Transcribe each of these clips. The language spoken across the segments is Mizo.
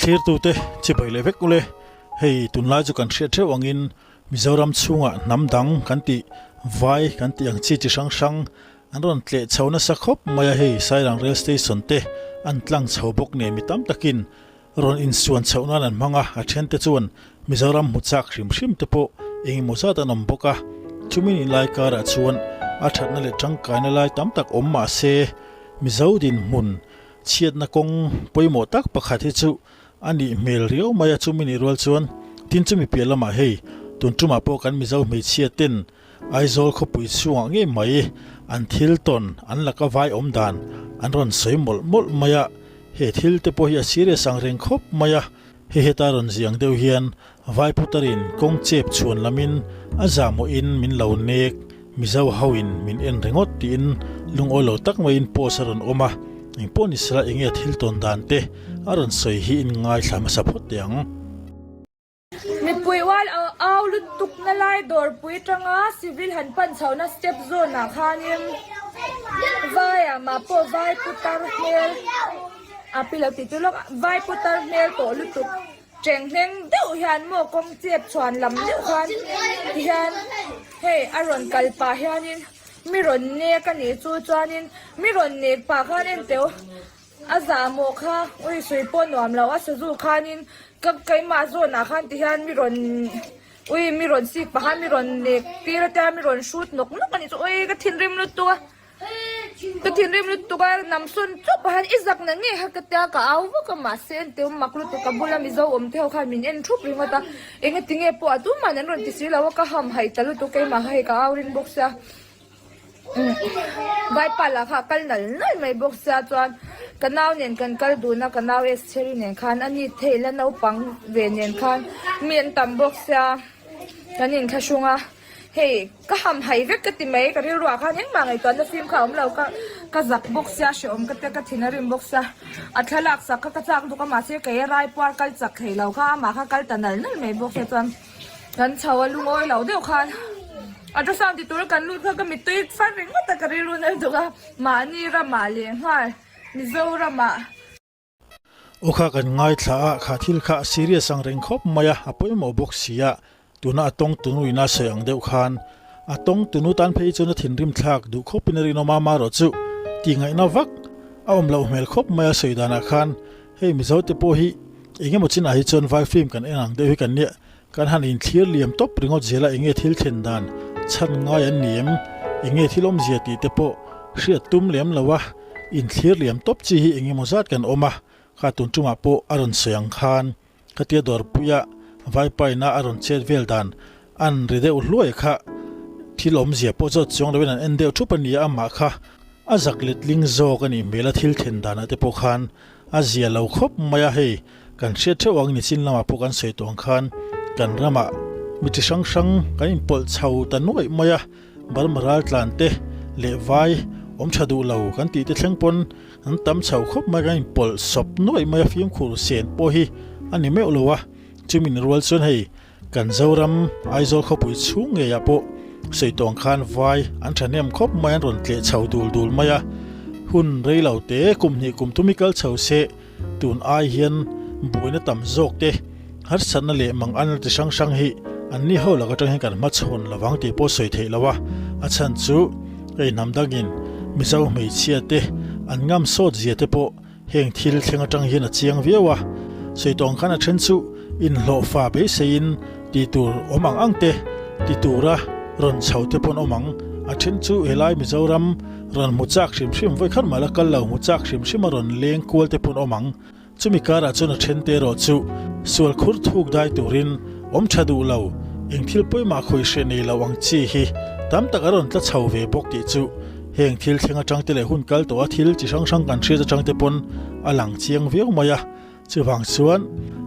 Thlirtute chibai leh vek ule, hei tunlai chu kan hriat theuh angin Mizoram chhungah hnam dang kan tih vai kan tih ang chi chi hrang hrang an rawn tleh chho nasa khawp mai a, hei Sairang Rail Station te an tlang chho bawk nen mi tam takin rawn insuan chhoh nan an hmang a, a thente chuan Mizoram hmu chak hrim hrim te pawh engemaw zat an awm bawk a, chumi ni lai karah chuan a thatna leh tangkaina lai tam tak awm mah se Mizo dinhmun chhiatna kawng pawimawh tak pakhat hi chu a nih hmel riau mai a, chumi nih rual chuan tin chumi piah lamah hei tun tumah pawh kan Mizo hmeichhia ten Aizawl khawpui chhungah ngei mai an thil tawn an laka vai awm dan an rawn sawi mawlh mawlh mai a, he thil te pawh hi a serious ang reng khawp mai a, hei heta rawn ziang deuh hian vai putarin kawng chep chhuan lamin a zahmawhin min lo nek Mizo hoin min en ringawt tiin lungawi lo tak maiin post a rawn awm a, engpawh ni sela enge thil tawn dan te a rawn sawi hi in ngaithla hmasa phawt teh ang. Mipui ual au lutuk na lai dawrpui tanga civil han pan chhohna step zawn ah khanin vai ah mah pawh vai putar hmel a pi lo tih chu lawk vai putar hmel tawh lutuk cheng hleng deuh hian maw kawng chep chhuan lam deuh khan tihian hei a rawn kal pah hianin mi rawn nek a nih chu chuanin mi rawn nek pah khan enteu. A zahmawh kha ui sui pawh nuam lo a sazu khanin ka keimah zawnah khan ti hian mi rawn ui mi rawn sik pah a mi rawn nek tir a tia mi rawn hrut nawk nawk a nih chu ui ka thinrim lutuk a ka thinrim lutuk a nam sawn chawp ah hian i zak na nge kha ka tia ka au vak a mahse en teu mak lutuk ka bula mizo awm te ho khan min en thup ringawt a engatinge pawh a tumah an rawn ti si lo a ka hamhaih ta lutuk keimah kha hei ka au ring bawk sia. Vaipa lah kha a kal nal nal mai bawk sia chuan ka nau nen kan kal dun a ka nau Estheri nen khan a ni thei la naupang ve nen khan mi an tam bawk sia kan inthlahrung a hei ka hamhaih vek ka ti mai ka rilru ah khan engmah ngaihtuahna fim kha a awm lo ka ka zak bawk sia hrehawm ka tia ka thin a rim bawk sia a thlalak sak kha ka chak duk a mahse kei a raipuar kal chak thei lo kha amah kha kal ta nal nal mai bawk sia chuan. Kan chho a lungawi lo deuh khan a ṭasang ti tura kan lut kha ka mittui far ringawt a ka rilru nal tuk a mahni ramah leh nghal Mizoramah. Aw kha kan ngaithla a, kha thil kha a serious ang reng khawp mai a, a pawimawh bawk si a, tuna a tawng tunu ina sawi ang deuh khan a tawng tunu tan phei chuan a thinrim thlak duh khawpin a rinawm a, amaherawh chu tihngaihna vak a awm loh hmel khawp mai a sawi danah khan hei Mizo te pawh hi engemaw chinah hi chuan vai film kan en ang deuh hi kan nia Kan han inthlir liam tawp ringawt zela enge thil thlen dan chhan ngai an ni em? Enge thil awmzia tih te pawh hriat tum lem lo a, inthlir liam tawp chi hi eng emaw zat kan awm a, kha tun tumah pawh a rawn sawi ang khan khatia dawrpuia vaipaina a rawn chet vel dan an ri deuh hluai kha thil awmzia pawh zawt chuang loin an en deuh thup a nia amah kha a zak letling zawk a nih hmel a thil thlen danah te pawh khan a zia lo khawp mai a hei. Kan hriat theuh ang nichin lamah pawh kan sawi tawh ang khan kan ramah mi chi hrang hrang kan inpawlh chho ta nuaih mai a, Burma raltlan te leh vai awm tha duh lo kan tih te thleng pawn an tam chho khawp mai kan inpawlh sawp nuaih mai a, fimkhur sen pawh hi a ni meuh lo a, chumi ni rual chuan hei kan Zoram Aizawl khawpui chhung ngeiah pawh sawi tawh ang khan vai an thahnem khawp mai an rawn tleh chho dul dul mai a, hun rei lo te kum hnih kum thum hi kal chho se. Tun ai hian buaina tam zawk te, harsatna leh manganna ti hrang hrang hi an ni ho lak atang hian kan hmachhawn lovang tih pawh sawi theih lo a, a chhan chu hei hnam dangin Mizo hmeichhia te an ngam sawt zia te pawh heng thil thleng atang hian a chiang viau a, sawi tawng khan a then chu inhlawhfa beiseiin ti tur awm ang ang te ti tura rawn chho te pawn awm ang, a then chu helai Mizoram rawn hmu chak hrim hrim vawi khat mah la kal lo hmu chak hrim hrim a rawn leng kual te pawn awm ang, chumi karah chuan a then te erawh chu sual khur thuk dai turin awm tha duh lo, eng thil pawimah khawi hreh nei lo ang chi hi tam tak a rawn tla chho ve bawk tih chu heng thil thleng atang te leh hun kal tawh a thil chi hrang hrang kan hriat atang te pawn a lang chiang viau mai a. Chuvang chuan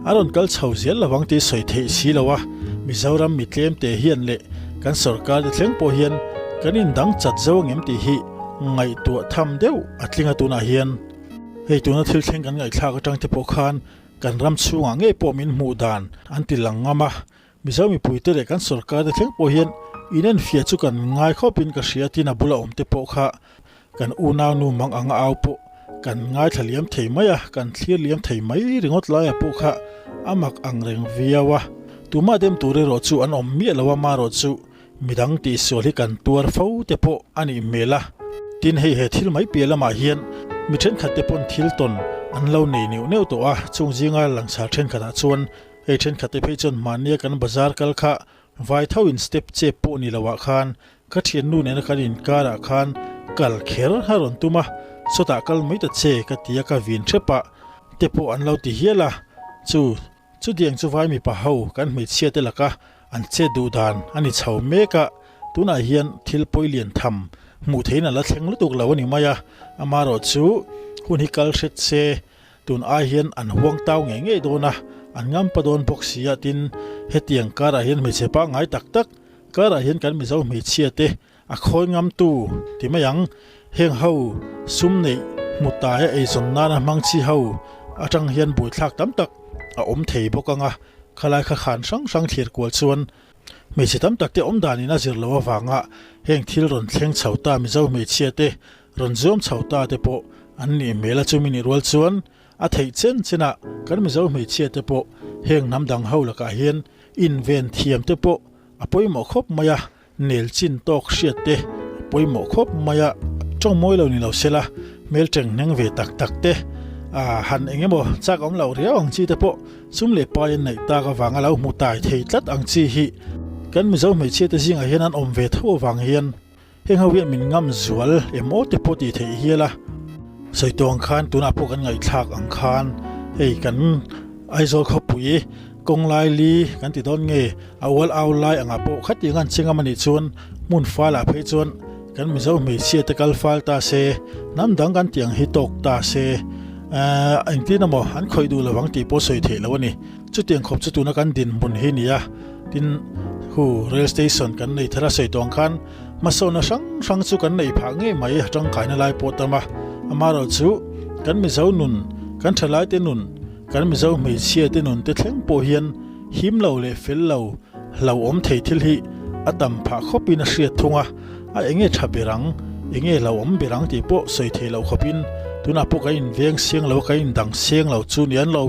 a rawn kal chho zel lovang tih sawi theih si lo a, Mizoram mi tlem te hian leh kan sorkar te thleng pawh hian kan indang chat zo angem tih hi ngaihtuah tham deuh a tling a tunah hian. Hei tuna thil thleng kan ngaihthlak atang te pawh khan kan ram chhungah ngei pawh min hmuh dan an ti lang ngam a, Mizo mipuite leh kan sorkar te thleng pawh hian inenfiah chu kan ngai khawpin ka hria tin a bula awm te pawh kha kan unau nu mang anga au pawh. Kan ngaithla liam thei mai a, kan thlir liam thei mai ringawt laia pawh kha a mak ang reng viau a. Tumah dem tur erawh chu an awm miah lo a, marawh chu midang tihsual hi kan tuar fo te pawh a nih hmel a. Tin, hei he thil mai piah lamah hian mi thenkhat te pawn thil tawn an lo nei neuh neuh tawh a, chung zinga langsar thenkhatah chuan hei thenkhat te phei chuan mahnia kan bazar kal kha Vai tho in step chep pawh ni lo ah khan ka thiannu nena kan inkar ah khan kal kher a rawn tum a, sawtah kal mai ta che ka ti a ka vin hrep ah te pawh an lo ti hial a, chu chutiang chu vai mipa ho kan hmeichhia te laka an chet duh dan a ni chho mek a, tunah hian thil pawi lian tham hmuh theihin a la thleng lutuk lo a ni mai a, amaherawhchu hun hi kal hret se Tun ai hian an huang tau ngei ngei dawn a, an ngampa dawn bawk si a, tin, hetiang karah hian hmeichhe pangngai tak tak karah hian kan Mizo hmeichhia te a khawi ngamtu ti mai ang, heng ho sum neih hmu taia eizawn nana hmang chi ho atang hian buaithlak tam tak a awm thei bawk ang a, khalai kha khan hrang hrang thlir kual chuan hmeichhe tam tak te awm danin a zir loh avanga heng thil rawn thleng chho ta Mizo hmeichhia te Rawn zuam chho ta te pawh an nih hmel a chumi nih rual chuan a theih chen chen ah kan Mizo hmeichhia te pawh heng hnam dang ho lakah hian inven thiam te pawh a pawimawh khawp mai a, nel chin tawk hriat te a pawimawh khawp mai a, tawng mawi lo ni lo sela hmel teng hneng ve tak tak te ah han eng emaw chak awm loh riau ang chi te pawh sum leh pai an neih tak avanga lo hmu tai thei tlat ang chi hi kan Mizo hmeichhia te zingah hian an awm ve tho avang hian Heng ho hian min ngam zual em aw te pawh tih theih hial a. Sawi tawh ang khan tunah pawh kan ngaihthlak ang khan hei kan Aizawl khawpui kawng lai li kan ti dawn nge a ual au lai angah pawh khatiang an che ngam a nih chuan hmun falah phei chuan kan Mizo hmeichhia te kal fal ta se hnam dang kan tih ang hi tawk ta se ehh engtin emaw an khawih duh lo ang tih pawh sawi theih loh a ni. Chutiang khawp chu tuna kan dinhmun hi ni a, tin hu rail station kan nei thar a sawi tawh ang khan hmasawnna hrang hrang chu kan neih phah ngei mai a tangkaina lai pawh tam a, amaherawh chu kan Mizo nun, kan thalaite nun, kan Mizo hmeichhia te nun te thleng pawh hian him lo leh fel lo hlauhawm thei thil hi a tam phah khawpin a hriat thung a, a enge tha ber ang, enge hlauhawm ber ang tih pawh sawi theih loh khawpin tunah pawh kan inveng siang lo a, kan indang siang lo chu ni an lo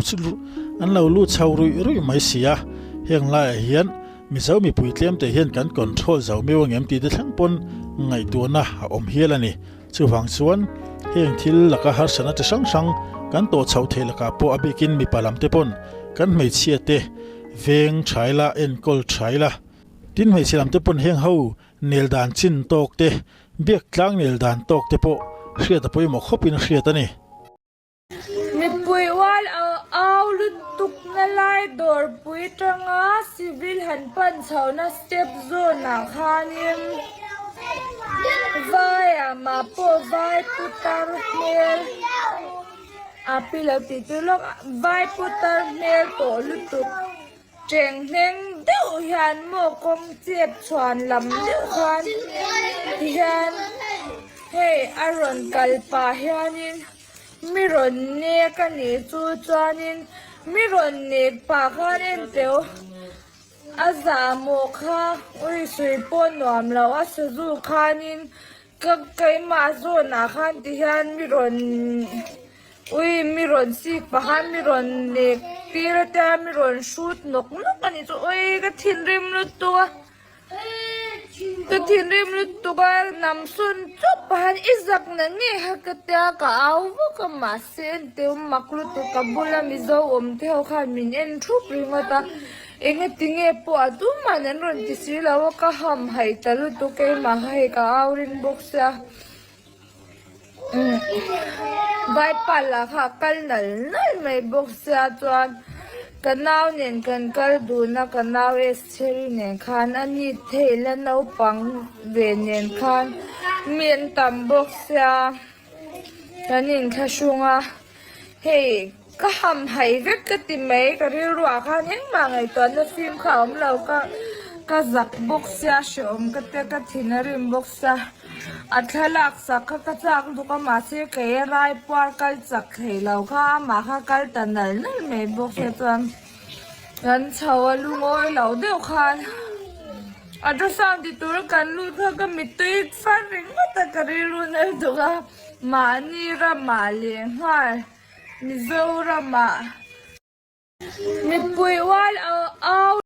An lo lut chho ruih ruih mai si a, heng laiah hian Mizo mipui tlemte hian kan control zo meu angem tih te thleng pawn ngaihtuahna a awm hial a ni. Chuvang chuan heng thil laka harsatna chi hrang hrang kan tawh chhoh theih lakah pawh a bikin mipa lam te pawn kan hmeichhia te veng tha ila, enkawl tha ila. Tin hmeichhe lam te pawn heng ho nel dan chin tawk te, biak tlang nel dan tawk te pawh hriat a pawimawh khawpin a hriat a ni. Mipui ual au lutuk na lai dawrpui tanga civil han pan chhohna step zawn ah khanin vai ah mah pawh vai putar hmel a pi lo tih chu lawk vai putar hmel tawh lutuk. Chenghneng deuh hian maw kawng chep chhuan lam deuh khan hian hei a rawn kal pah hianin mi rawn nek a nih chu chuanin mi rawn nek pah khan enteu a zahmawh kha ui sui pawh nuam lo a sazu khanin ka keimah zawnah khan ti hian mi rawn. Ui mi rawn sik paha mi rawn nek tir a tia mi rawn hrut nawk nawk a nih chu ui ka thinrim lutuk a ka thinrim lutuk a nam sawn chawp pahan i zak na nge kha ka tia ka au vak a mahse enteu mak lutuk ka bula mizo awm te ho khan min en thup ringawt a engatinge pawh a tumah an rawn ti si lo a ka hamhaih ta lutuk keimah kha hei ka au ring bawk sia. Vaipa lah kha a kal nal nal mai bawk sia chuan ka nau nen kan kal dun a ka nau Estheri nen khan a ni thei la naupang ve nen khan mi an tam bawk sia kan inthlahrung a hei ka hamhaih vek ka ti mai ka rilru ah khan engmah ngaihtuahna fim kha a awm lo ka ka zak bawk sia hrehawm ka tia ka thin a rim bawk sia. A thlalak sak kha ka chak lutuk a mahse kei a rai puar kal chak thei lo kha amah kha kal ta nal nal mai bawk sia chuan kan chho a lungawi lo deuh khan ultrasound ti tura kan lut kha ka mittui far ringawt a ka rilru nal tuk a. Mahni ramah leh nghal Mizoramah mipui ual au.